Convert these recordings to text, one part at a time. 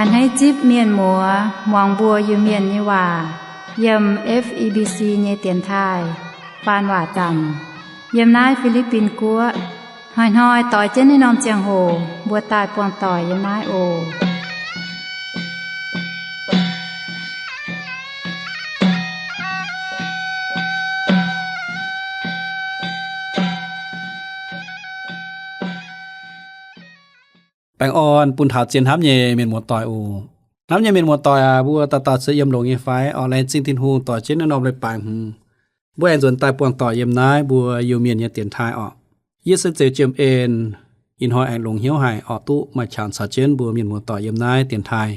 A'hneiv zipv mienh muoz muangx mbuo Iu-Mienh nyei waac yiem F E B C nyei dienx taaih faan waac zanc yiem naaiv Fi^li^bin Guoqv. Hnoi-hnoi doix jienv naaiv norm ziangh hoc mbuo daaih buangh doic yiem naaiv oc. Baengh orn bun taux zien hnamv nyei mienh muoz-doic oc. Hnamv nyei mienh muoz-doic aac, mbuo dauh dauh se yiem longx nyei fai? Orqc, laengz zingh Tin-Hungh doix jienv naaiv norm leiz-baaix hmz mbuo aengx nzuonx daaih buangh doic yiem naaiv mbuo Iu-Mienh nyei dienx taaih orqc. Yie se Zeux Jiem En. Ih hnoi aengx longx hnyouv haic orqc, duqv maaih qangx caux jienv mbuo mienh muoz-doic yiem naaiv dienx taaih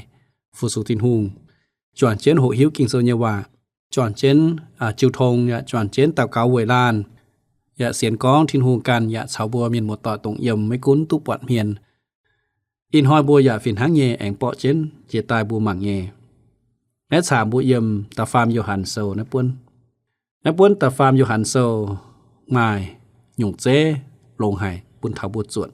fu-sux Tin-Hungh, juangc jienv hoqc hiuv Ging-Sou nyei waac, juangc jienv jiu tong, yaac juangc jienv daux gaux weic laanh, yaac sienx gorngv Tin-Hungh ganh, yaac caux mbuo mienh muoz-doic dongh yiem maiv gunv duqv buatc hmien. Ih hnoi mbuo yaac fih hnangv nyei aengx borqv jienv jiex daaih mbuo mangc nyei. Naaiv caangh mbuo yiem Da'faam Yo^han Sou naaiv buonv. Naaiv buonv Da'faam Yo^han Sou maaih nyungc zeiv longx haic bun taux mbuo zuotc.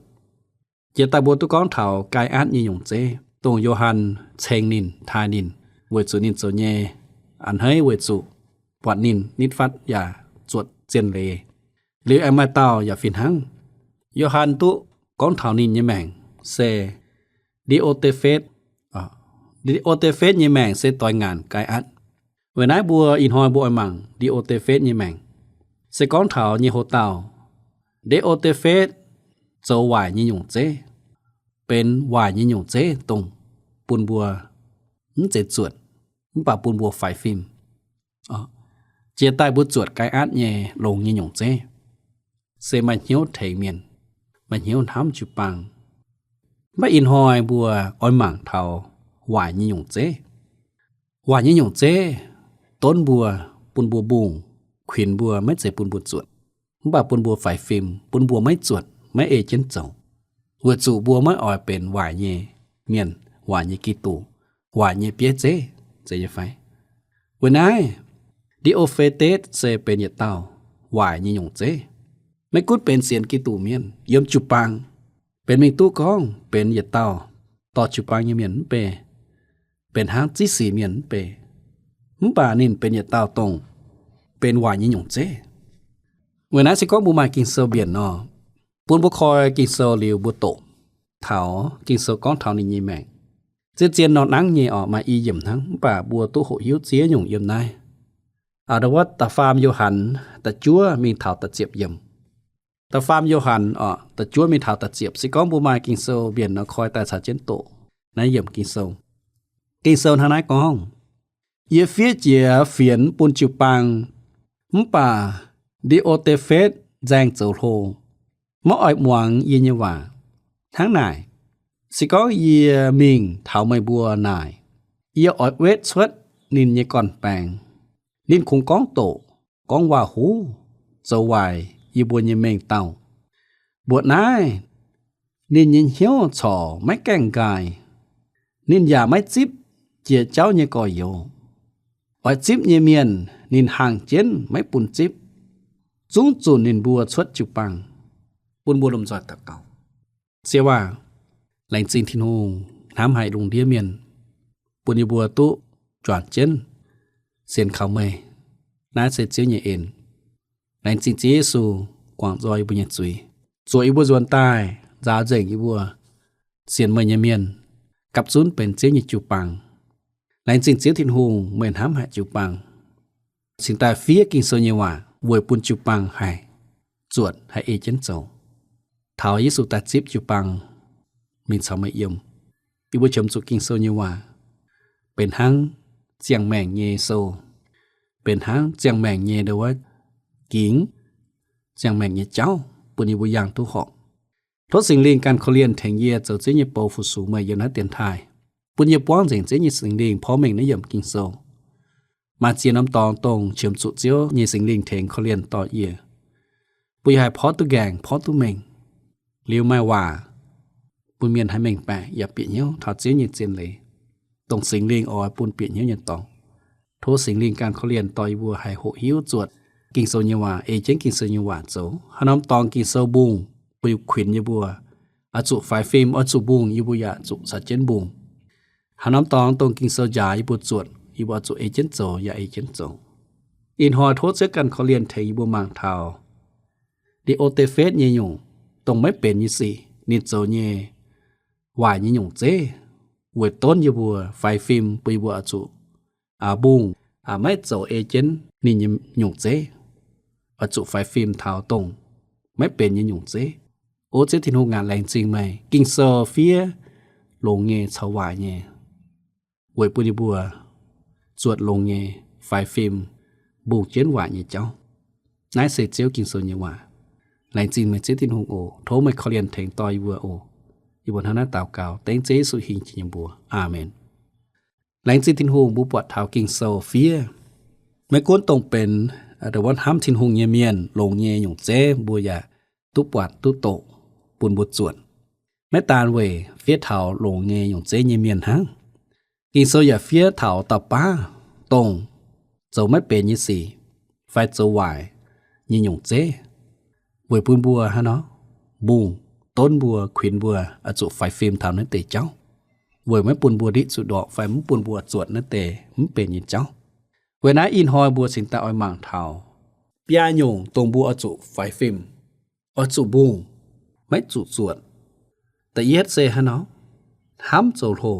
Jiex daaih mbuo duqv gorngv taux Kai^atv nyei nyungc zeiv, dongh Yo^han ceng ninh, taaih ninh, weic zuqc ninh zoux nyei a'hneiv weic zuqc buatc ninh nitv fatv yaac zuotc zien leiz. Liuz aengx maaih dauh yaac fih hnangv. Yo^han duqv gorngv taux ninh nyei maengc se Ndi^o^te^fetv. Ndi^o^te^fetv nyei maengc se doix ngaanc Kai^atv. Weic naaiv mbuo ih hnoi mbuo oix mangc Ndi^o^te^fetv nyei maengc. Se gorngv taux nyei hoc-dauh, Ndi^o^te^fetv zoux waaic nyei nyungc zeiv, benx waaic nyei nyungc zeiv dongh bun mbuo mv zeiz zuotc, mv baac bun mbuo faix fim. Jiex daaih mbuo zuotc Kai^atv nyei longx nyei nyungc zeiv, se maaih hnyouv tengx mienh, maaih hnyouv hnamv jiu-baang. Mv baac ih hnoi mbuo oix mangc taux waaic nyei nyungc zeiv. Waaic nyei nyungc zeiv donv mbuo, bun mbuo mbungh, kuinx mbuo, maiv zeiz bun mbuo zuotc, mv baac bun mbuo faix fim, bun mbuo maiv zuotc, maiv ei jienv zoux, weic zuqc mbuo maiv oix benx waaic nyei mienh, waaic nyei Giduc, waaic nyei bieiv zeiv, zeiz nyei fai? Weic naaiv, Ndi^o^fe^detv se benx yietc dauh waaic nyei nyungc zeiv. Maiv gunv benx sienx Giduc mienh yiem jiu-baang, benx mingh duqv gorngv benx yietc dauh dorh jiu-baang nyei mienh mv bei, benx hnangv ziv sic mienh mv bei, mv baac ninh benx yietc dauh dongh benx waaic nyei nyungc zeiv. Weic naaiv se gorngv mbuo maaih Ging-Sou mbienc nor, bun mbuo koi Ging-Sou liuz mbuo doqc taux Ging-Sou gorngv taux ninh nyei maengc. Zien-zien nor nangv nyei orqc, maaih i yiemc hnangv, mv baac mbuo duqv hoqc hiuv ziex nyungc yiem naaiv. Aa, ndau wuov Da'faam Yo^han da'juov mingh taux da'ziepc yiemc. Da'faam Yo^han orqc, da'juov mingh taux da'ziepc. Se gorngv mbuo maaih Ging-Sou mbienc nor, koi daaih caux jienv doqc naaiv yiemc Ging-Sou. Ging-Sou hnangv naaiv gorngv, Yie fiev jiex fienx bun jiu-baang, mv baac Ndi^o^te^fetv nzaeng zoux hlo, maiv oix muangx yie nyei waac. Hnangv naaic, se gorngv yie mingh taux meih mbuo naaic, yie oix wetv cuotv ninh nyei gorn-baengx. Ninh kungx gorngv doqc, gorngv waac-huv, zoux waaic yie mbuo nyei mengh dauh. Mbuoqc naaiv, ninh nyei hnyouv corc maiv gaengh nqaai. Ninh yaac maiv zipv jiex jauv nyei gorx-youz. Oix zipv nyei mienh ninh hangc jienv maiv bun zipv, zungv zunc ninh mbuo cuotv jiu-baang. Bun mbuo lomh nzoih daux gaux. Ziouv aac, laengz zingh Tin-Hungh hnamv haic lungh ndiev mienh, bun yie mbuo duqv juangc jienv sienx kaux meih. Naaiv se Ziouv nyei en. Laengz zingh Ziouv Yesu guangc nzoih yie mbuo nyei zuiz, zuoqc yie mbuo nzuonx daaih, nzaaux nzengc yie mbuo sienx meih nyei mienh, gapv zunv benx Ziouv nyei jiu-baang. Laengz zingh Ziouv Tin-Hungh, meih hnamv haic jiu-baang, cingx daaih fiev Ging-Sou nyei waac weic bun jiu-baang haih zuotc, haih ei jienv zoux. Taux Yesu daaih zipv jiu-baang mingh caux meih yiem. Yie mbuo qiemx zuqc Ging-Sou nyei waac benx hnangv ziangh maengc nyei sou, benx hnangv ziangh maengc nyei ndau wuov gingx, ziangh maengc nyei jauv bun yie mbuo yangh duqv horpc. Tov Singx Lingh ganh korv-lienh tengx yie zoux Ziouv nyei bou fu-sux meih yiem naaiv dienx taaih, bun yie buangv nzengc Ziouv nyei Singx Lingh porv mengh naaiv yiemc Ging-Sou. Maaih ziex norm dorngx dongh qiemx zuqc Ziouv nyei Singx Lingh tengx korv-lienh dorh yie, bun yie haih porv duqv nqaengc, porv duqv mengh. Liuz maaih waac bun mienh haih mengh baeqc yaac bieqc hnyouv taux Ziouv nyei zien leiz, dongh Singx Lingh oix bun bieqc hnyouv nyei dorngx. Tov Singx Lingh ganh korv-lienh dorh yie mbuo haih hoqc hiuv zuotc Ging-Sou nyei waac, ei jienv Ging-Sou nyei waac zoux. Haaix norm dorngx Ging-Sou mbungh, bun yie kuinx yie mbuo oix zuqc faix fim, oix zuqc mbungh, yie mbuo yaac zuqc caux jienv mbungh. Haaix norm dorngx dongh Ging-Sou njaaux yie mbuo zuotc, yie mbuo oix zuqc ei jienv zoux yaac ei jienv zoux. Ih hnoi tov Ziouv ganh korv-lienh tengx yie mbuo mangc taux Ndi^o^te^fetv nyei nyungc, dongh maiv benx nyei sic, ninh zoux nyei waaic nyei nyungc zeiv, weic donv yie mbuo faix fim bun yie mbuo oix zuqc mbungh, maiv zoux ei jienv ninh nyei nyungc zeiv, oix zuqc faix fim taux dongh maiv benx nyei nyungc zeiv. O Ziouv Tin-Hungh aac, laengz zingh meih. Ging-Sou fiev longx nyei caux waaic nyei, weic bun yie mbuo zuotc longx nyei faix fim, mbungh jienv waaic nyei jauv. Naaiv se Ziouv Ging-Sou nyei waac. Laengz zingh meih Ziouv Tin-Hungh oc. Tov meih korv-lienh tengx dorh yie mbuo oc. Yie mbuo hnangv naaiv daux gaux dengv Ziouv Yesu hingh jiex nyei mbuox. Aamen. Laengz zingh Tin-Hungh, mbuo buatc taux Ging-Sou fiev, maiv gunv dongh benx ndo wuov hnamv Tin-Hungh nyei mienh longx nyei nyungc zeiv mbuo yaac duqv buatc duqv doqc bun mbuo zuotc. Maiv daan weic fiev taux longx nyei nyungc zeiv nyei mienh hnangv. Ging-Sou yaac fiev taux dauh baav dongh zoux maiv benx nyei sic fai zoux waaic nyei nyungc zeiv, weic bun mbuo hnangv nor mbungh, donv mbuo, kuinx mbuo oix zuqc faix fim taux naaiv deix jauv, weic maiv bun mbuo ndiqv zuqc ndorpc fai maiv bun mbuo zuotc naaiv deix mv benx nyei jauv. Weic naaiv ih hnoi mbuo cingx daaih oix mangc taux biaa nyungc dongh mbuo oix zuqc faix fim, oix zuqc mbungh, maiv zuqc zuotc. Da'yietv se hnangv nor, hnamv zoux hlo.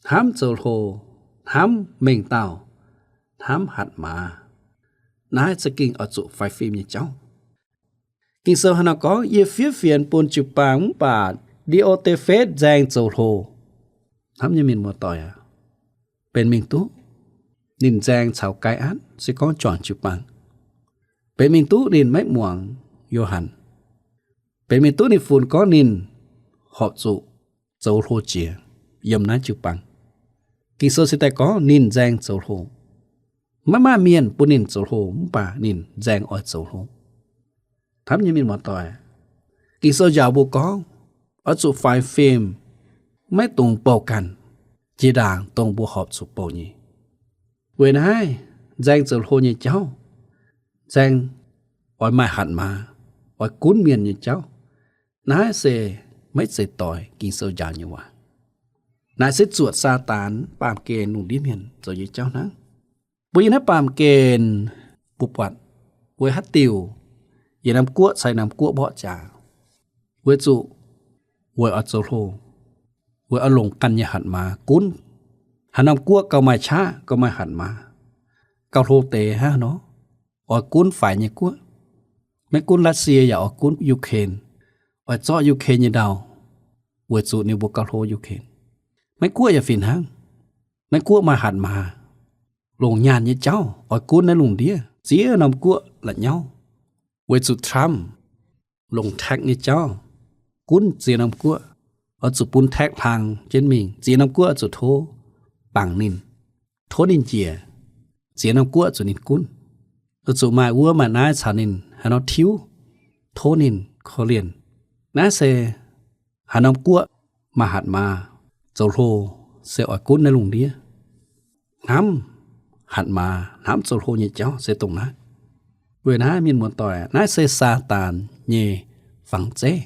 Hnamv zoux hlo, hnamv mengh dauh, hnamv hatc maaz. Naaiv za'gengh oix zuqc faix fim nyei jauv. Ging-Sou hnangv nor gorngv, yie fiev fienx bun jiu-baang mv baac Ndi^o^te^fetv nzaeng zoux hlo. Hnamv nyei mienh muoz-doic aac, benx mingh duqv ninh nzaeng caux Kai^atc se gorngv juangc jiu-baang, benx mingh duqv ninh maiv muangx Yo^han, benx mingh duqv ninh funx gorngv ninh horpc zuqc zoux hlo jiex yiem naaiv jiu-baang. Ging-Sou se daaih gorngv ninh nzaeng zoux hlo. Maiv maaih mienh bun ninh zoux hlo mv baac ninh nzaeng oix zoux hlo. Hnamv nyei mienh muoz-doic, Ging-Sou njaaux mbuo gorngv oix zuqc faix fim, maiv dungx bouh ganh jiex ndaangc dongh mbuo horpc zuqc bouh nyei. Weic naaiv nzaeng zoux hlo nyei jauv, nzaeng oix maaih hatc maaz, oix gunv mienh nyei jauv, naaiv se maiv zeiz doix Ging-Sou njaaux nyei waac. Naaiv se zuotc Saadaan baamh gen lungh ndiev mienh zoux nyei jauv hnangv. Mbuo yiem naaiv baamh gen mbuo buatc weic haaix diuc yietc norm guoqv caux norm guoqv mborqv jaax, weic zuqc weic oix zoux hlo, weic oix longc ganh nyei hatc maaz gunv. Haaix norm guoqv gauh maaih qaqv, gauh maaih hatc maaz, gauh hlo deix hnangv nor, oix gunv faix nyei guoqv. Maiv gunv Laatv^sie yaac oix gunv Yu^ken, oix zorqv Yu^ken nyei ndau, weic zuqc ninh mbuo gauh hlo Yu^ken. Maiv guoqv yaac fih hnangv. Maiv guoqv maaih hatc maaz, longc nyaanh nyei jauv oix gunv naaiv lungh ndiev ziex norm guoqv la'nyauv, weic zuqc Trump longc tax nyei jauv gunv ziex norm guoqv, oix zuqc bun tax hlang jienv mingh, ziex norm guoqv oix zuqc tov bangc ninh, tov ninh njiec, ziex norm guoqv zuqc ninh gunv, oix zuqc maaih wuov maaih naaiv caux ninh haaix nor tiuv, tov ninh korv-lienh. Naaiv se haaix norm guoqv maaih hatc maaz zoux hlo se oix gunv naaiv lungh ndiev. Hnamv hatc maaz, hnamv zoux hlo nyei jauv se dongh naaiv. Weic naaiv mienh muoz-doic, naaiv se Saadaan nyei fangx zeiv.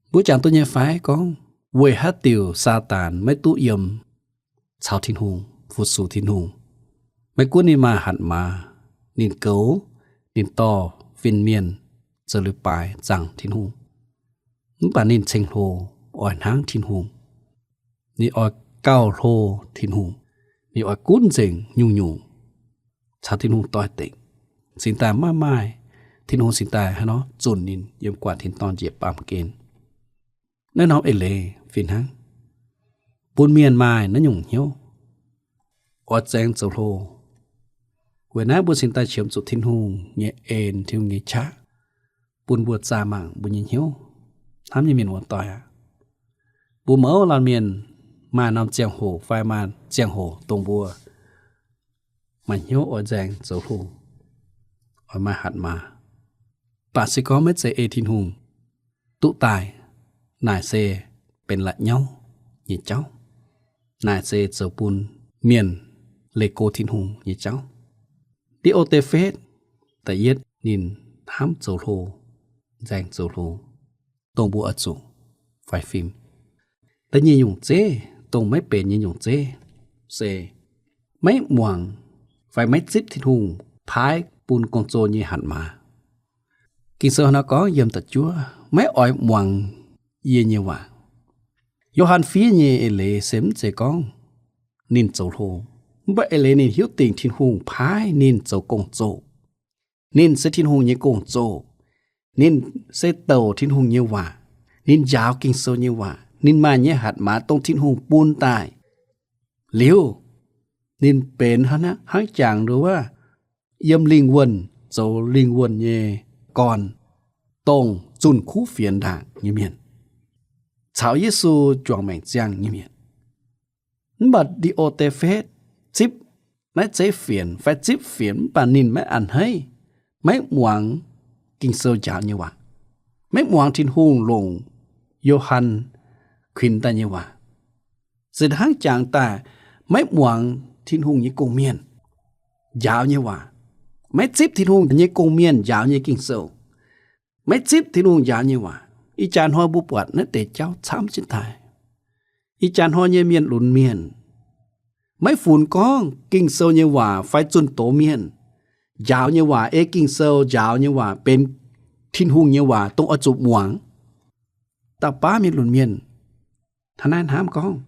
Mbuo jangx duqv nyei fai gorngv weic haaix diuc Saadaan maiv duqv yiem caux Tin-Hungh, fu-sux Tin-Hungh? Maiv gunv ninh maaih hatc maaz, ninh goux, ninh dorh fin-mienh zoux leiz-baaix zaangc Tin-Hungh, mv baac ninh ceng-hlo oix hnangv Tin-Hungh. Ninh oix gauh hlo Tin-Hungh. Ninh oix gunv nzengc nyungc-nyungc caux Tin-Hungh doix-dekc, cingx daaih maiv maaih, Tin-Hungh cingx daaih hnangv nor zunc ninh yiem gu'nguaaic tin-dorngh njiec baamh gen. Naaiv norm eix leiz fih hnangv, bun mienh maaih naaiv nyungc hnyouv, oix nzaeng zoux hlo. Weic naaiv mbuo cingx daaih qiemx zuqc Tin-Hungh nyei en, Tin-Hungh nyei qaqv, bun mbuo zaah mangc mbuo nyei hnyouv. Hnamv nyei mienh muoz-doic aac, mbuo mouz laanh mienh maaih norm ziangh hoc fai maaih ziangh hoc dongh mbuo maaih hnyouv oix nzaeng zoux hlo, oix maaih hatc maaz, mv baac se gorngv maiv zeiz ei Tin-Hungh duqv daaih, naaic se benx la'nyauv nyei jauv. Naaic se zoux bun mienh leih go Tin-Hungh nyei jauv. Ndi^o^te^fetv da'yietv ninh hnamv zoux hlo, nzaeng zoux hlo, dongh mbuo oix zuqc faix fim. Da'nyeic nyungc zeiv dongh maiv benx nyei nyungc zeiv se maiv muangx fai maiv zipv Tin-Hungh paaiv bun gong-zoh nyei hatc maaz. Ging-Sou nor gorngv yiem da'juov, maiv oix muangx yie nyei waac. Yo^han fiev nyei eix leiz se mv zeiz gorngv ninh zoux hlo, mv baac eix leiz ninh hiuv dingc Tin-Hungh paaiv ninh zoux gong-zoh. Ninh se Tin-Hungh nyei gong-zoh. Ninh se douc Tin-Hungh nyei waac. Ninh njaaux Ging-Sou nyei waac. Ninh maaih nyei hatc maaz dongh Tin-Hungh bun daaih. Liuz, ninh benx hnangv jangx nduov yiem lingh wuonh zoux lingh wuonh nyei gorn, dongh zunh kuv fienx ndaangc nyei mienh, caux Yesu juangc maengc ziangh nyei mienh. Mv baac Ndi^o^te^fetv zipv naaiv zeiv fienx fai zipv fienx, mv baac ninh maiv a'hneiv, maiv muangx Ging-Sou njaaux nyei waac, maiv muangx Tin-Hungh longc Yo^han kuinx daaih nyei waac. Se hnangv jangx daaih maiv muangx Tin-Hungh nyei gong-mienh njaaux nyei waac, maiv zipv Tin-Hungh nyei gong-mienh njaaux nyei Ging-Sou, maiv zipv Tin-Hungh njaaux nyei waac. Ih jaax hnoi mbuo buatc naaiv deix jauv camv jienv daaih. Ih jaax hnoi nyei mienh lunx mienh maiv funx gorngv Ging-Sou nyei waac fai zunh doz mienh njaaux nyei waac, ei Ging-Sou njaaux nyei waac benx Tin-Hungh nyei waac dongh oix zuqc muangx. Dauh baav mienh lunx mienh hnangv naaiv hnamv gorngv,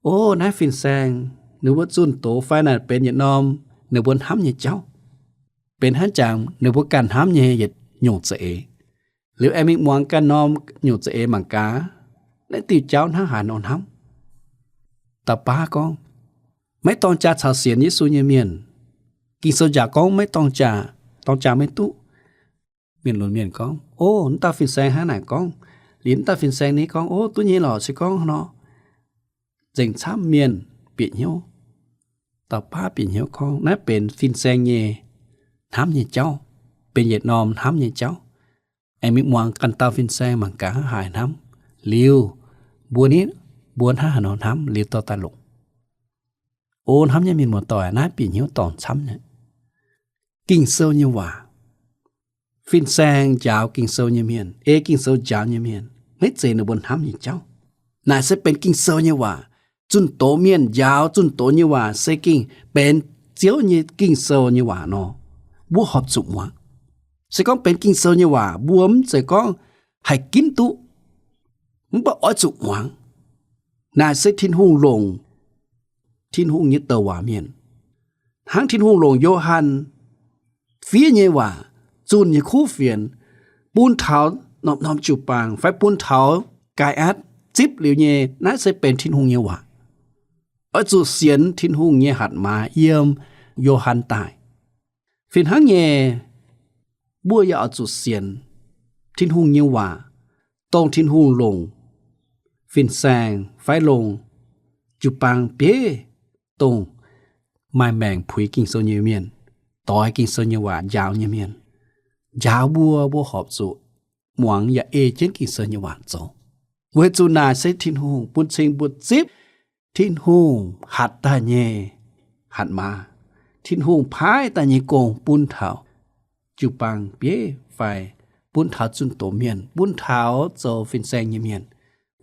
O, naaiv fin-saeng ninh mbuo zunh doz fai naaic benx yietc norm ninh mbuo hnamv nyei jauv, benx hnangv jangx ninh mbuo ganh hnamv nyei yietc nyungc za'eix. Liuz aengx mingh muangx ganh norm nyungc za'eix mangc gaax, naaiv diuh jauv hnangv haaix nor hnamv. Dauh baav gorngv, Maiv dorng jaa caux sienx Yesu nyei mienh, Ging-Sou njaaux gorngv maiv dorng jaa, dorng jaa maiv duqv. Mienh lunx mienh gorngv, O, naaiv dauh fin-saeng hnangv naaic gorngv. Liuz naaiv dauh fin-saeng ninh gorngv, O, duqv nyei lorqc, se gorngv nor, nzengc camv mienh bieqc hnyouv. Dauh baav bieqc hnyouv gorngv, Naaiv benx fin-saeng nyei hnamv nyei jauv, benx yietc norm hnamv nyei jauv. Aengx mingh muangx ganh dauh fin-saeng mangc gaax hnangv haaix hnamv. Liuz mbuo nitv, mbuo hnangv haaix nor hnamv liuz dorh daaih longc. O, hnamv nyei mienh muoz-doic, naaiv bieqc hnyouv dorngc camv nyei. Ging-Sou nyei waac, fin-saeng njaaux Ging-Sou nyei mienh, ei Ging-Sou njaaux nyei mienh, maiv zeiz ninh mbuo hnamv nyei jauv. Naaic se benx Ging-Sou nyei waac. Zunh doz mienh njaaux zunh doz nyei waac se gengh benx Ziouv nyei Ging-Sou nyei waac nor, mbuo horpc zuqc muangx. Se gorngv benx Ging-Sou nyei waac, mbuo mv zeiz gorngv haih ginv duqv, mv baac oix zuqc muangx. Naaic se Tin-Hungh longc Tin-Hungh nyei douc waac mienh, hnangv Tin-Hungh longc Yo^han fiev nyei waac zunh nyei kuv fienx bun taux norm-norm jiu-baang fai bun taux Gaai^atc zipv liuz nyei, naaiv se benx Tin-Hungh nyei waac. Oix zuqc sienx Tin-Hungh nyei hatc maaz yiem Yo^han daaih. Fih hnangv nyei, mbuo yaac oix zuqc sienx Tin-Hungh nyei waac, dongh Tin-Hungh longc fin-saeng fai longc jiu-baang bieiv dongh maaih maengc puix Ging-Sou nyei mienh, doix Ging-Sou nyei waac njaaux nyei mienh, njaaux mbuo, mbuo horpc zuqc muangx yaac ei jienv Ging-Sou nyei waac zoux. Weic zuqc naaic se Tin-Hungh bun cing mbuo zipv Tin-Hungh hatc daaih nyei hatc maaz, Tin-Hungh paaiv daaih nyei gong bun taux jiu-baang bieiv fai bun taux zunh doz mienh, bun taux zoux fin-saeng nyei mienh,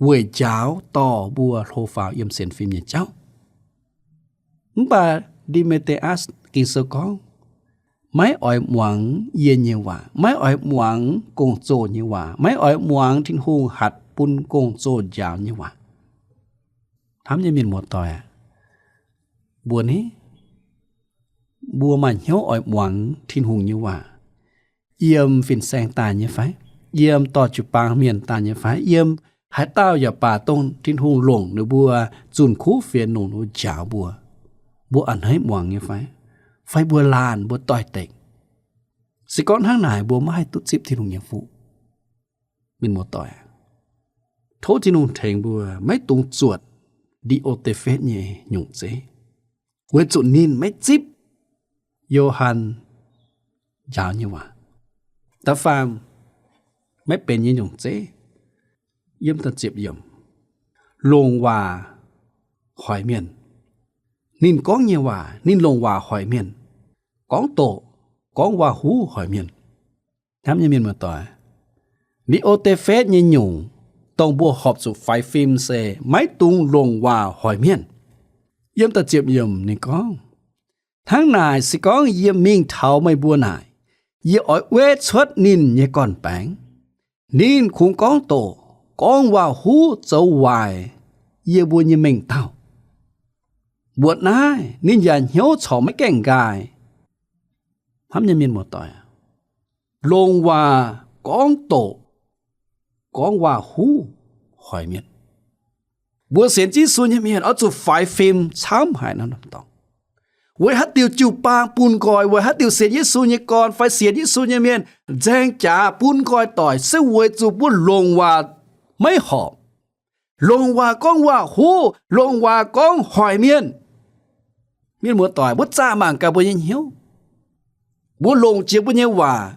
weic njaaux dorh mbuo hlo faaux yiem sienx fim nyei jauv. Mv baac Ndi^me^te^atc Ging-Sou gorngv, Maiv oix muangx yie nyei waac, maiv oix muangx gong-zoh nyei waac, maiv oix muangx Tin-Hungh hatc bun gong-zoh njaaux nyei waac. Hnamv nyei mienh muoz-doic aac, mbuo ni, mbuo maaih hnyouv oix muangx Tin-Hungh nyei waac yiem fin-saeng daaih nyei fai? Yiem dorh jiu-baang mienh daaih nyei fai? Yiem haaix dauh yaac baac dongh Tin-Hungh longc ninh mbuo zunh kuv fienx longc ninh mbuo njaaux mbuo, mbuo a'hneiv muangx nyei fai? Fai mbuo laanh mbuo doix-dekc? Se gorngv hnangv naaic, mbuo maiv haih duqv zipv Tin-Hungh nyei fuqv. Mienh muoz-doic, tov Tin-Hungh tengx mbuo maiv dungx zuotc Ndi^o^te^fetv nyei nyungc zeiv, weic zuqc ninh maiv zipv Yo^han njaaux nyei waac. Da'faam, maiv benx nyei nyungc zeiv, yiem da'ziepc yiemc, longc waac hoic mienh. Ninh gorngv nyei waac, ninh longc waac hoic mienh. Gorngv doqc, gorngv waac-huv hoic mienh. Hnamv nyei mienh muoz-doic, Ndi^o^te^fetv nyei nyungc, dongh mbuo horpc zuqc faix fim se maiv dungx longc waac hoic mienh. Yiem da'ziepc yiemc ninh gorngv, hnangv naaic se gorngv yie mingh taux meih mbuo naaic, yie oix wetv cuotv ninh nyei gorn-baengx. Ninh kungx gorngv doqc, gorngv waac-huv, zoux waaic yie mbuo nyei mengh dauh. Mbuoqc naaiv ninh yaac hnyouv corc maiv gaengh nqaai. Hnamv nyei mienh muoz-doic, longc waac gorngv doqc, gorngv waac-huv hoic mienh. Mbuo sienx Yesu nyei mienh oix zuqc faix fim camv haic nor, weic haaix diuc jiu-baang bun nqoi, weic haaix diuc sienx Yesu nyei gorn fai sienx Yesu nyei mienh nzaeng jaax bun nqoi doic, se weic zuqc mbuo longc waac maiv horpc. Longc waac gorngv waac-huv, longc waac gorngv hoic mienh. Mienh muoz-doic, mbuo zaah mangc gaax mbuo nyei hnyouv. Mbuo longc jiex mbuo nyei waac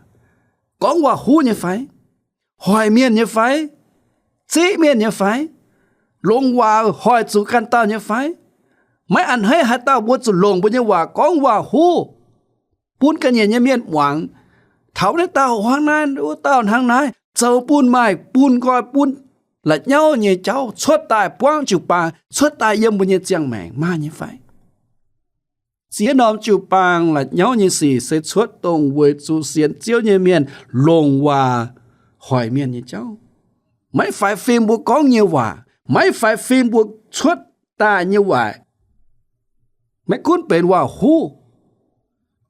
gorngv waac-huv nyei fai? Hoic mienh nyei fai? Ziqv mienh nyei fai? Longc waac hoic zuqc ganh dauh nyei fai? Maiv a'hneiv haaix dauh mbuo zuqc longc mbuo nyei waac gorngv waac-huv bun ga'nyiec nyei mienh muangx, taux naaiv dauh hnangv naaiv, wuov dauh hnangv naaiv, zoux bun maaih bun nqoi, bun la'nyauv nyei jauv cuotv daaih buangv jiu-baang, cuotv daaih yiem mbuo nyei ziangh maengc, maaih nyei fai? Ziex norm jiu-baang la'nyauv nyei sic se cuotv dongh weic zuqc sienx Ziouv nyei mienh longc waac hoic mienh nyei jauv, maiv faix fim mbuo gorngv nyei waac, maiv faix fim mbuo cuotv daaih nyei waaic. Maiv gunv benx waac-huv,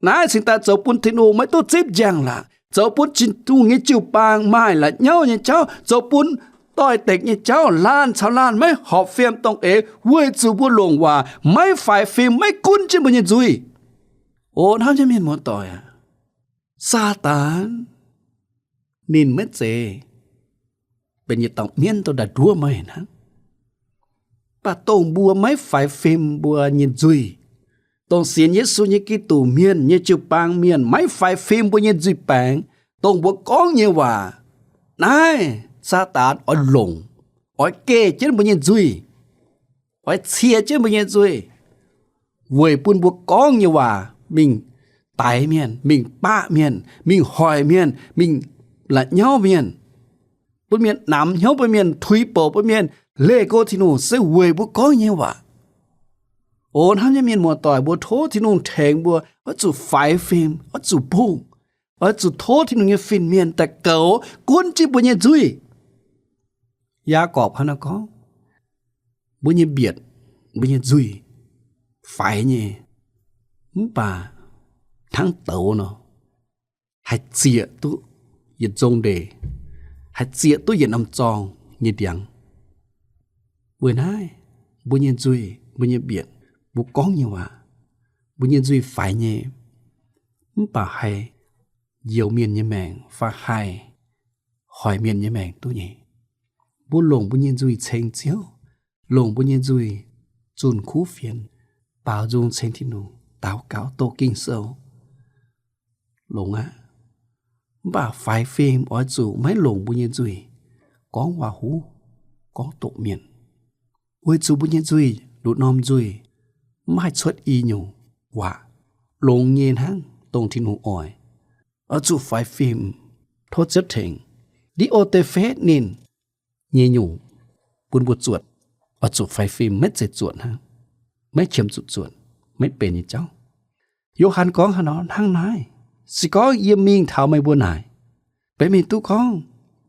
naaiv cingx daaih zoux bun Tin-Hungh maiv duqv zipv njang-laangc, zoux bun Tin-Hungh nyei jiu-baang maaih la'nyauv nyei jauv, zoux bun doix-dekc nyei jauv laanh caux laanh maiv horpc fiem dongh eix, weic zuqc mbuo longc waac maiv faix fim, maiv gunv jienv mbuo nyei nzuih. O hnamv nyei mienh muoz-doic aac, Saadaan ninh maiv zeiz benx yietc dauh mienv dongh daaih nduov meih hnangv. Mv baac dongh mbuo maiv faix fim mbuo nyei nzuih, dongh sienx Yesu nyei Giduc mienh nyei jiu-baang mienh maiv faix fim mbuo nyei nzuih baengx, dongh mbuo gorngv nyei waac, naaiv Saadaan oix longc, oix geh jienv mbuo nyei nzuih, oix cie jienv mbuo nyei nzuih, weic bun mbuo gorngv nyei waac mingh daix mienh, mingh baqv mienh, mingh hoic mienh, mingh la'nyauv mienh, bun mienh namx hnyouv, bun mienh tuix bouc, bun mienh leih go Tin-Hungh, se weic mbuo gorngv nyei waac. O hnamv nyei mienh muoz-doic, mbuo tov Tin-Hungh tengx mbuo oix zuqc faix fim, oix zuqc bungh, oix zuqc tov Tin-Hungh nyei fin-mienh daaih goux gunv jienv mbuo nyei nzuih. Yaagorpc hnangv naaiv gorngv, mbuo nyei mbietc, mbuo nyei nzuih faix nyei, mv baac hnangv douz nor, haih zieqc duqv yietc nzong ndeic, haih zieqc duqv yietc norm zorng nyei ndiangx. Weic naaiv, mbuo nyei nzuih, mbuo nyei mbietc, mbuo gorngv nyei waac, mbuo nyei nzuih faix nyei, mv baac haih njoux mienh nyei maengc fai haih hoic mienh nyei maengc duqv nyei. Mbuo longc mbuo nyei nzuih ceng Ziouv, longc mbuo nyei nzuih zunh kuv fienx, baaux nzung ceng Tin-Hungh, daux gaux doqc Ging-Sou, longx aqv. Mv baac faix fim oix zuqc maiv longc mbuo nyei nzuih gorngv waac-huv, gorngv doqc mienh, weic zuqc mbuo nyei nzuih, lungh norm nzuih, mv haih cuotv i nyungc waac longx nyei hnangv dongh Tin-Hungh oix. Oix zuqc faix fim tov Ziouv tengx. Ndi^o^de^fetv ninh nyei nyungc bun mbuo zuotc, oix zuqc faix fim, maiv zeiz zuotc hnangv, maiv qiemx zuqc zuotc, maiv benx nyei jauv. Yo^han gorngv haaix nor hnangv naaiv, se gorngv yie mingh taux meih mbuo naaic, benx mingh duqv gorngv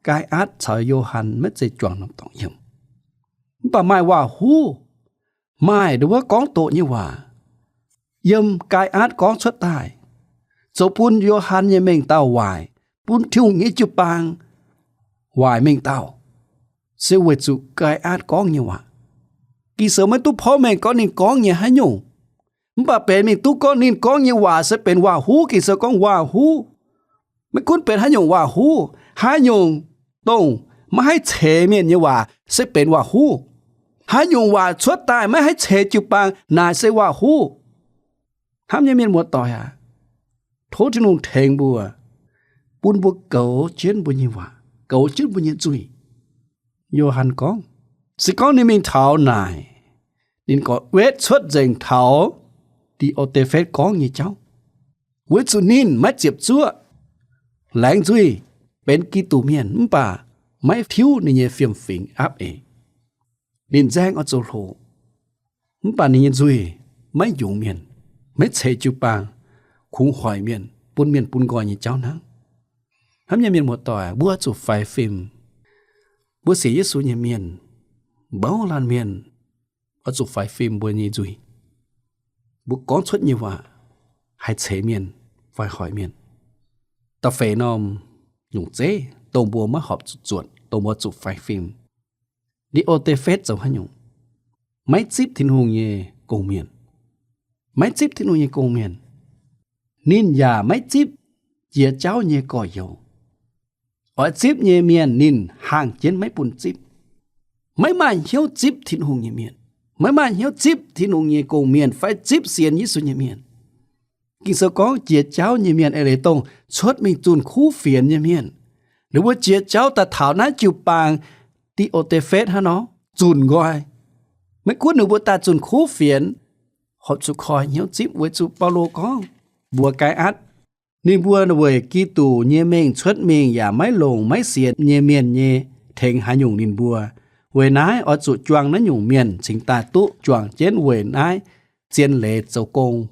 Gaai^atc caux Yo^han maiv zeiz juangc norm dorngx yiem, mv baac maaih waac-huv, maaih nduov gorngv doqc nyei waac yiem Gaai^atc gorngv cuotv daaih, zoux bun Yo^han nyei mengh dauh waaic, bun Tin-Hungh nyei jiu-baang waaic mengh dauh, se weic zuqc Gaai^atc gorngv nyei waac. Ging-Sou maiv duqv porv mengh gorngv ninh gorngv nyei haaix nyungc, mv baac benx mingh duqv gorngv ninh gorngv nyei waac se benx waac-huv. Ging-Sou gorngv waac-huv, maiv gunv benx haaix nyungc waac-huv, haaix nyungc dongh maiv haih ceix mienh nyei waac se benx waac-huv. Haaix nyungc waac cuotv daaih maiv haih ceix jiu-baang, naaic se waac-huv. Hnamv nyei mienh muoz-doic aac, tov Tin-Hungh tengx mbuo, bun mbuo goux jienv mbuo nyei waac, goux jienv mbuo nyei nzuih. Yo^han gorngv, se gorngv ninh mingh taux naaic, ninh gorngv wetv cuotv nzengc taux Ndi^o^de^fetv gorngv nyei jauv, weic zuqc ninh maiv ziepc zuoqv laengz nzuih benx Giduc mienh, mv baac maiv tiuv ninh nyei fiem-fingx aapv eix. Ninh nzaeng oix zoux hlo, mv baac ninh nyei nzuih maiv njungx mienh, maiv ceix jiu-baang, kungx hoic mienh, bun mienh bun nqoi nyei jauv hnangv. Hnamv nyei mienh muoz-doic, mbuo oix zuqc faix fim. Mbuo sienx Yesu nyei mienh, mouz laanh mienh, oix zuqc faix fim mbuo nyei nzuih. Mbuo gorngv cuotv nyei waac haih ceix mienh fai hoic mienh. Da'feix norm nyungc zeiv dongh mbuo maiv horpc zuqc zuotc, dongh mbuo zuqc faix fim. Ndi^o^te^fetv zoux haaix nyungc? Maiv zipv Tin-Hungh nyei gong-mienh. Maiv zipv Tin-Hungh nyei gong-mienh. Ninh yaac maiv zipv jiex jauv nyei gorx-youz. Oix zipv nyei mienh ninh haangh jienv maiv bun zipv. Maiv maaih hnyouv zipv Tin-Hungh nyei mienh, maiv maaih hnyouv zipv Tin-Hungh nyei gong-mienh fai zipv sienx Yesu nyei mienh. Ging-Sou gorngv jiex jauv nyei mienh eix leiz dongh cuotv mingh zunh kuv fienx nyei mienh. Ninh mbuo jiex jauv daaih taux naaiv jiu-baang Ndi^o^te^fetv hnangv nor, zunc nqoi. Maiv gunv ninh mbuo daaih zunh kuv fienx, horpc zuqc koi hnyouv zipv, weic zuqc Baulo gorngv mbuox Gaai^atc, ninh mbuo weic Giduc nyei mengh cuotv mingh yaac maiv longc maiv sienx nyei mienh nyei tengx haaix nyungc ninh mbuo. Weic naaiv oix zuqc juang naaiv nyungc mienh cingx daaih duqv juangc jienv weic naaiv zien leiz zoux gong.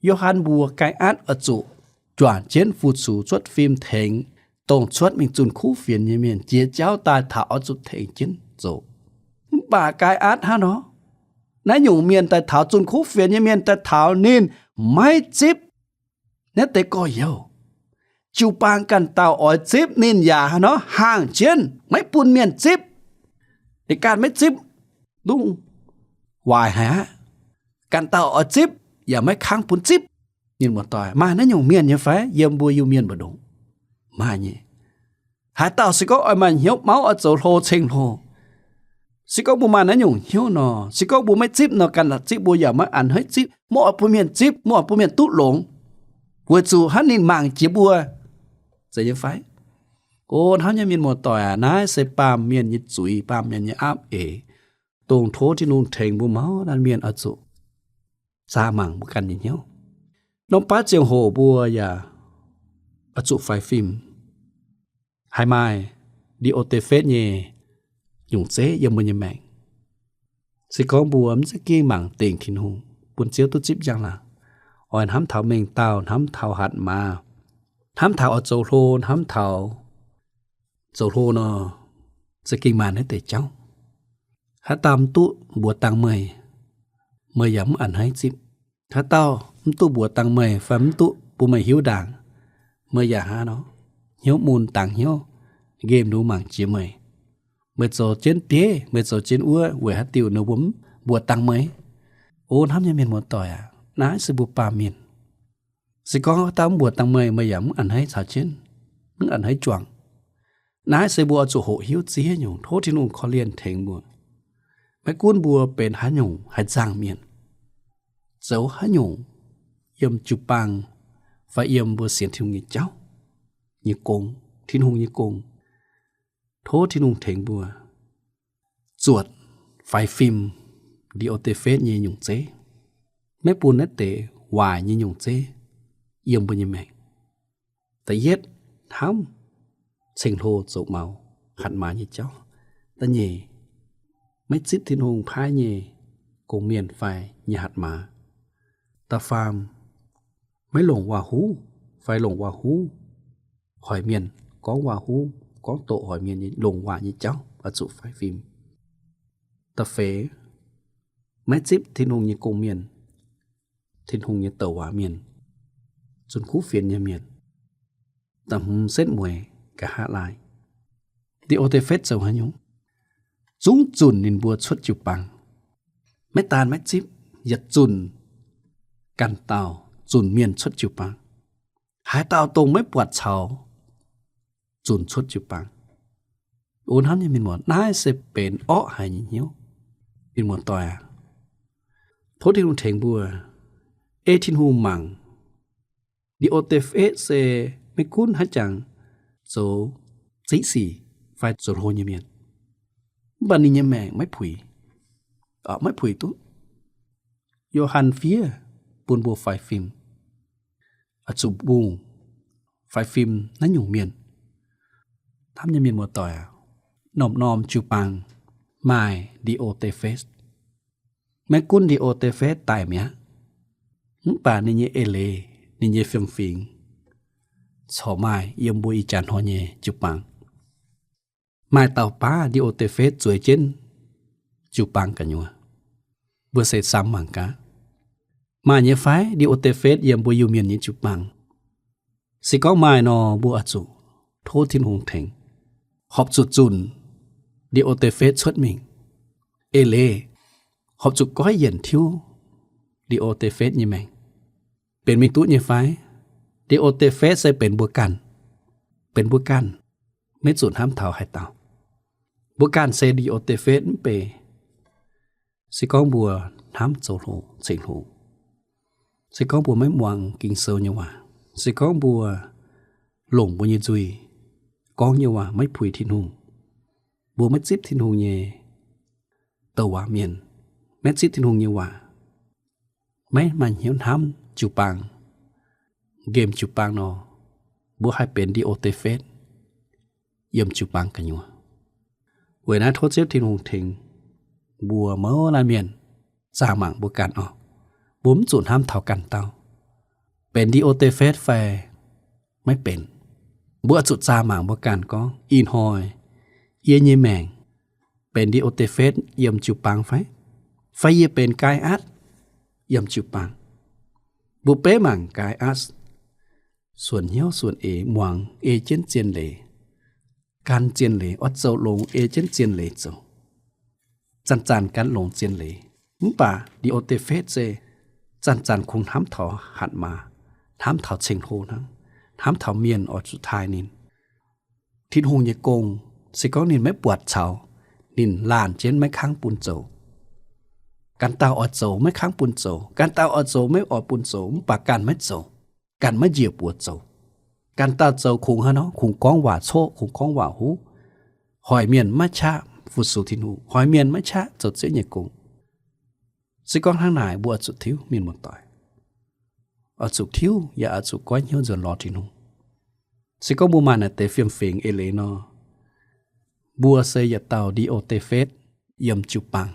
Yo^han mbuox Gaai^atc oix zuqc juangc jienv fu-sux cuotv fim tengx dongh cuotv mingh zunh kuv fienx nyei mienh. Jiex jauv daaih taux oix zuqc tengx jienv zoux. Mv baac Gaai^atc hnangv nor, naaiv nyungc mienh daaih taux, zunh kuv fienx nyei mienh daaih taux, ninh maiv zipv naaiv deix gorx-youz. Jiu-baang ganh dauh oix zipv ninh yaac hnangv nor haangh jienv maiv bun mienh zipv. Ninh ganh maiv zipv, dungx waaic haic aqv. Ganh dauh oix zipv yaac maiv kangv bun zipv. Mienh muoz-doic, maaih naaiv nyungc mienh nyei fai yiem mbuo Iu-Mienh mbu'ndongx? Maaih nyei. Haaix dauh se gorngv oix maaih hnyouv mauv oix zoux hlo ceng-hlo, se gorngv mbuo maaih naaiv nyungc hnyouv nor, se gorngv mbuo maiv zipv nor, ganh zipv mbuo yaac maiv a'hneiv zipv, maiv oix bun mienh zipv, maiv oix bun mienh duqv longx, weic zuqc hnangv ninh mangc jiex mbuo. Zeiz nyei fai? O hnamv nyei mienh muoz-doic aac, naaiv se baamh mienh nyei zuiz, baamh mienh nyei aapv eix, dongh tov Tin-Hungh tengx mbuo mouz laanh mienh oix zuqc zaah mangc mbuo ganh nyei hnyouv. Norm baav ziangh hoc mbuo yaac oix zuqc faix fim. Haih maaih Ndi^o^te^fetv nyei nyungc zeiv yiem mbuo nyei maengc. Se gorngv mbuo mv za'gengh mangc dingc Tin-Hungh, bun Ziouv duqv zipv njang-laangc, oix hnamv taux mengh dauh, hnamv taux hatc maaz, hnamv taux oix zoux hlo, hnamv taux zoux hlo nor, za'gengh maaih naaiv deix jauv. Haaix dauh mv duqv mbuox dangh meih, meih yaac mv a'hneiv zipv. Haaix dauh mv duqv mbuox dangh meih fai mv duqv bun meih hiuv ndaangc, meih yaac hnangv nor, hnyouv mun dangx hnyouv, nqemh nduqc mangc jiex meih. Meih zoux jienv deix, meih zoux jienv wuov, weic haaix diuc ninh mbuo mv mbuox dangh meih? O hnamv nyei mienh muoz-doic aac, naaiv se mbuo baamh mienh. Se gorngv haaix dauh mv mbuox dangh meih, meih yaac mv a'hneiv caux jienv, mv a'hneiv juangc. Naaiv se mbuo oix zuqc hoqc hiuv ziex nyungc, tov Tin-Hungh korv-lienh tengx mbuo. Maiv gunv mbuo benx haaix nyungc haaix nzangc mienh, zoux haaix nyungc, yiem jiu-baang fai yiem mbuo sienx Tin-Hungh nyei jauv, nyei gong, Tin-Hungh nyei gong, tov Tin-Hungh tengx mbuo zuotc faix fim Ndi^o^te^fetv nyei nyungc zeiv, maiv bun naaiv deix waaic nyei nyungc zeiv yiem mbuo nyei maengc. Da'yietv, hnamv ceng-hlo zoux maux, hatc maaz nyei jauv. Da'nyeic, maiv zipv Tin-Hungh paaiv nyei gong-mienh fai nyei hatc maaz. Da'faam, maiv longc waac-huv fai longc waac-huv hoic mienh, gorngv waac-huv, gorngv doqc hoic mienh nyei longc waac nyei jauv oix zuqc faix fim. Da'feix, maiv zipv Tin-Hungh nyei gong-mienh, Tin-Hungh nyei douc waac mienh, zunh kuv fienx nyei mienh. Da'hmz, setv mueiz nqa'haav laai. Ndi^o^te^fetv zoux haaix nyungc? Zungv zunc ninh mbuo cuotv jiu-baang. Maiv daan maiv zipv, yietc zunc ganh dauh zunc mienh cuotv jiu-baang. Haaix dauh dongh maiv buatc caux, zunc cuotv jiu-baang. O hnamv nyei mienh muoz, naaiv se benx orqv haic nyei hnyouv. Mienh muoz-doic aac, tov Tin-Hungh tengx mbuo, ei Tin-Hungh mangc. Ndi^o^te^fetv se maiv gunv haaix jangx zoux ziqv sic fai zoux hlo nyei mienh, mv baac ninh nyei maengc maiv puix, maiv puix duqv. Yo^han fiev bun mbuo faix fim, oix zuqc mbungh faix fim naaiv nyungc mienh. Hnamv nyei mienh muoz-doic aac, norm-norm jiu-baang maaih Ndi^o^te^fetv. Maiv gunv Ndi^o^te^fetv daic mi'aqv, mv baac ninh nyei eix-leiz, ninh nyei fiem-fingx corc maaih yiem mbuo ih jaax hnoi nyei jiu-baang. Maaih dauh baav Ndi^o^te^fetv zueiz jienv jiu-baang gu'nyuoz. Mbuo se samx mangc gaax, maaih nyei fai Ndi^o^te^fetv yiem mbuo Iu-Mienh nyei jiu-baang? Se gorngv maaih nor, mbuo oix zuqc tov Tin-Hungh tengx, horpc zuqc zunc Ndi^o^te^fetv cuotv mingh. Eix-leiz, horpc zuqc goiv yienc tiuv Ndi^o^te^fetv nyei maengc. Benx mingh duqv nyei fai? Ndi^o^te^fetv se benx mbuo ganh. Benx mbuo ganh, maiv zuqc hnamv taux haaix dauh. Mbuo ganh se Ndi^o^te^fetv mv bei. Se gorngv mbuo hnamv zoux hlo ceng-hlo, se gorngv mbuo maiv muangx Ging-Sou nyei waac, se gorngv mbuo longc mbuo nyei nzuih gorngv nyei waac maiv puix Tin-Hungh, mbuo maiv zipv Tin-Hungh nyei douc waac mienh, maiv zipv Tin-Hungh nyei waac, maiv maaih hnyouv hnamv jiu-baang, nqemh jiu-baang nor, mbuo haih benx Ndi^o^te^fetv yiem jiu-baang gu'nyuoz. Weic naaiv tov Ziouv Tin-Hungh tengx mbuo mouz laanh mienh zaah mangc mbuo ganh oc. Mbuo mv zuqc hnamv taux ganh dauh benx Ndi^o^te^fetv fai maiv benx. Mbuo oix zuqc zaah mangc mbuo ganh gorngv, ih hnoi yie nyei maengc benx Ndi^o^te^fetv yiem jiu-baang fai? Fai yie benx Gaa^i^atc yiem jiu-baang? Mbuo beiv mangc Gaa^i^atc suonc hnyouv suonc eix muangx ei jienv zien leiz, gan zien leiz, oix zoux longx ei jienv zien leiz zoux, zanc-zanc gan longx zien leiz. Mv baac Ndi^o^te^fetv se zanc-zanc kungx hnamv taux hatc maaz, hnamv taux ceng-hlo hnangv, hnamv taux mienh oix zuqc taaih ninh. Tin-Hungh nyei gong, se gorngv ninh maiv buatc caux, ninh laanh jienv maiv kangv bun zoux. Ganh dauh oix zoux maiv kangv bun zoux, ganh dauh oix zoux maiv oix bun zoux, mv baac ganh maiv zoux, ganh maiv njiec buoz zoux. Ganh dauh zoux kungx haaix nor, kungx gorngv waac coqv, kungx gorngv waac huv, hoic mienh maiv qaqv fu-sux Tin-Hungh, hoic mienh maiv qaqv zoux Ziouv nyei gong. Se gorngv hnangv naaic, mbuo oix zuqc tiuv, mienh muoz-doic. Oix zuqc tiuv yaac oix zuqc goiv hnyouv nzuonx lorz Tin-Hungh. Se gorngv mbuo maaih naaiv deix fiem-fingx eix-leiz nor, mbuo se yietc dauh Ndi^o^te^fetv yiem jiu-baang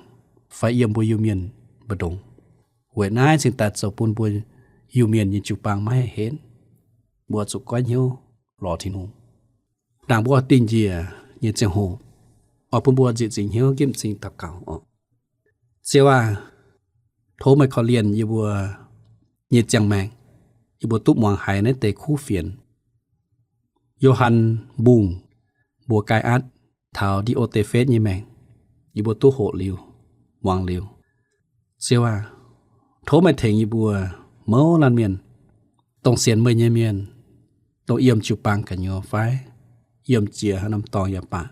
fai yiem mbuo Iu-Mienh mbu'ndongx. Weic naaiv cingx daaih zoux bun mbuo Iu-Mienh nyei jiu-baang maiv haih henv. Mbuo zuqc goiv hnyouv lorz Tin-Hungh. Ndaangc mbuo dingh njiec nyei ziangh hoc, oix bun mbuo nzieqc nzingc hnyouv nqipv m'zing daux gaux oc. Ziouv aac, tov meih korv-lienh yie mbuo nyei ziangh maengc, yie mbuo duqv muangx haiz naaiv deix kuv fienx. Yo^han Mbungh mbuox Gaai^atc taux Ndi^o^te^fetv nyei maengc, yie mbuo duqv hoqc liuz, muangx liuz. Ziouv aac, tov meih tengx yie mbuo mouz laanh mienh, dongh sienx meih nyei mienh, dongh yiem jiu-baang gu'nyuoz fai yiem jiex haaix norm dorngx yaac baac,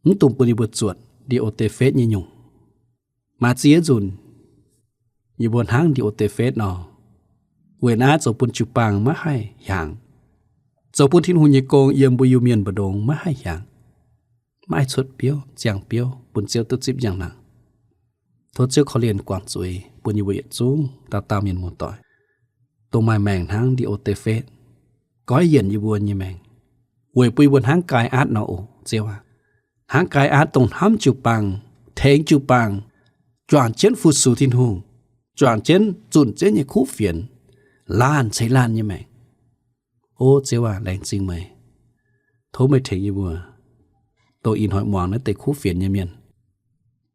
mv dungx bun yie mbuo zuotc Ndi^o^te^fetv nyei nyungc. Maaih ziex nzunc yie mbuo hnangv Ndi^o^te^fetv nor, weic naaiv zoux bun jiu-baang maiv haih hiaangx, zoux bun Tin-Hungh nyei gong yiem mbuo Iu-Mienh mbu'ndongx maiv haih hiaangx, maiv haih cuotv biouv, ziangh biouv bun Ziouv duqv zipv njang-laangc. Tov Ziouv korv-lienh guangc zuiz bun yie mbuo yietc zungv dauh dauh mienh muoz-doic, dongh maaih maengc hnangv Ndi^o^te^fetv, goiv yienc yie mbuo nyei maengc, weic bun yie mbuo hnangv Gaai^atc nor oc, Ziouv aac. Hnangv Gaai^atc dongh hnamv jiu-baang, tengx jiu-baang, juangc jienv fu-sux Tin-Hungh, juangc jienv zunh Ziouv nyei kuv fienx, laanh ceix laanh nyei maengc. O Ziouv aac, laengz zingh meih. Tov meih tengx yie mbuo, dongh ih hnoi muangx naaiv deix kuv fienx nyei mienh.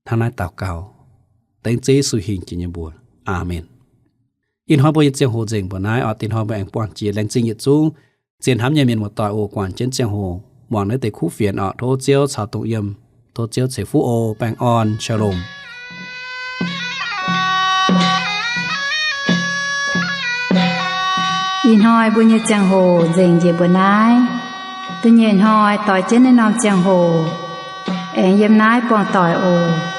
Hnangv naaiv daux gaux dengv Ziouv Yesu hingh jiex nyei mbuox. Aamen. Ih hnoi mbuo nyei ziangh hoc nzengc mbuo naaiv oc. Dinh hnoi mbuo aengx buangh jiex. Laengz zingh yietc zungv zien hnamv nyei mienh muoz-doic oc, guangc jienv ziangh hoc muangx naaiv deix kuv fienx oc. Tov Ziouv caux dongh yiem. Tov Ziouv ceix fuqv oc. Baengh orn, shalom. Ih hnoi mbuo nyei ziangh hoc nzengc njiec mbuo naaiv. Da'nyeic hnoi doix jienv naaiv norm ziangh hoc aengx yiem naaiv buangh doic oc.